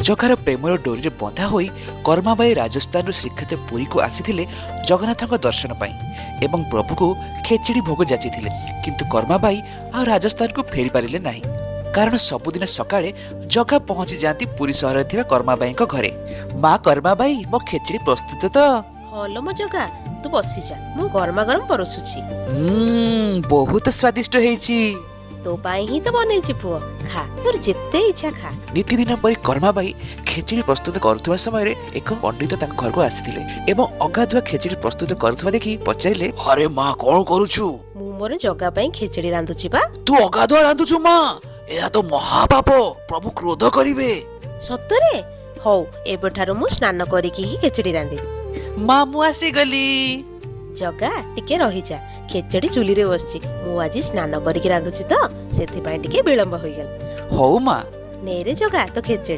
ଜଗାର ପ୍ରେମର ଡୋରିରେ ବନ୍ଧା ହୋଇ କର୍ମାବାଇ ରାଜସ୍ଥାନରୁ ଶ୍ରୀକ୍ଷେତ୍ର ପୁରୀକୁ ଆସିଥିଲେ ଜଗନ୍ନାଥଙ୍କ ଦର୍ଶନ ପାଇଁ ଏବଂ ପ୍ରଭୁକୁ ଖେଚେଡ଼ି ଭୋଗ ଯାଚିଥିଲେ। କିନ୍ତୁ କର୍ମାବାଇ ଆଉ ରାଜସ୍ଥାନକୁ ଫେରି ପାରିଲେ ନାହିଁ, କାରଣ ସବୁଦିନ ସକାଳେ ଜଗା ପହଞ୍ଚି ଯାଆନ୍ତି ପୁରୀ ସହରରେ ଥିବା କର୍ମାବାଇଙ୍କ ଘରେ। ମା କର୍ମାବାଇ, ମୋ ଖେଚେଡ଼ି ପ୍ରସ୍ତୁତ ତ? ହଁ ଲୋ ମୋ ଜଗା, ତୁ ବସିଯା, ମୁଁ ଗରମା ଗରମ ପରସୁଛି। ବହୁତ ସ୍ୱାଦିଷ୍ଟ ହେଇଛି। ତୋ ପାଇଁ ହିଁ ତ ବନେଇଛି ପୁଅ, ଖା, ତୋର ଯେତେ ଇଚ୍ଛା ଖା। ନିତିଦିନ ପରି କର୍ମାବାଇ ଖେଚେଡ଼ି ପ୍ରସ୍ତୁତ କରୁଥିବା ସମୟରେ ଏକ ପଣ୍ଡିତ ତାଙ୍କ ଘରକୁ ଆସିଥିଲେ ଏବଂ ଅଗାଧୁଆ ଖେଚେଡ଼ି ପ୍ରସ୍ତୁତ କରୁଥିବା ଦେଖି ପଚାରିଲେ, ଆରେ ମା, କଣ କରୁଛୁ? ମୁଁ ମୋର ଜଗା ପାଇଁ ଖେଚେଡ଼ି ରାନ୍ଧୁଛି ବା। ତୁ ଅଗାଧୁଆ ରାନ୍ଧୁଛୁ ମା? ଏହା ତ ମହାପାପ, ପ୍ରଭୁ କ୍ରୋଧ କରିବେ। ସତରେ? ହଉ, ଏବେଠାରୁ ମୁଁ ସ୍ନାନ କରିକି ହିଁ ଖେଚେଡ଼ି ରାନ୍ଧିବି। ମା, ମୁଁ ଆସିଗଲି। ଜଗା, ଟିକେ ରହିଯା, ଖେଚେଡ଼ି ଚୁଲିରେ ବସିଛି। ମୁଁ ଆଜି ସ୍ନାନ କରିକି ରାନ୍ଧୁଛି ତ, ସେଥିପାଇଁ ଟିକେ ବିଳମ୍ବ ହୋଇଗଲା। ହଉ ମା। ନେରେ ଜଗା, ତ ଖେଚେଡ଼ି।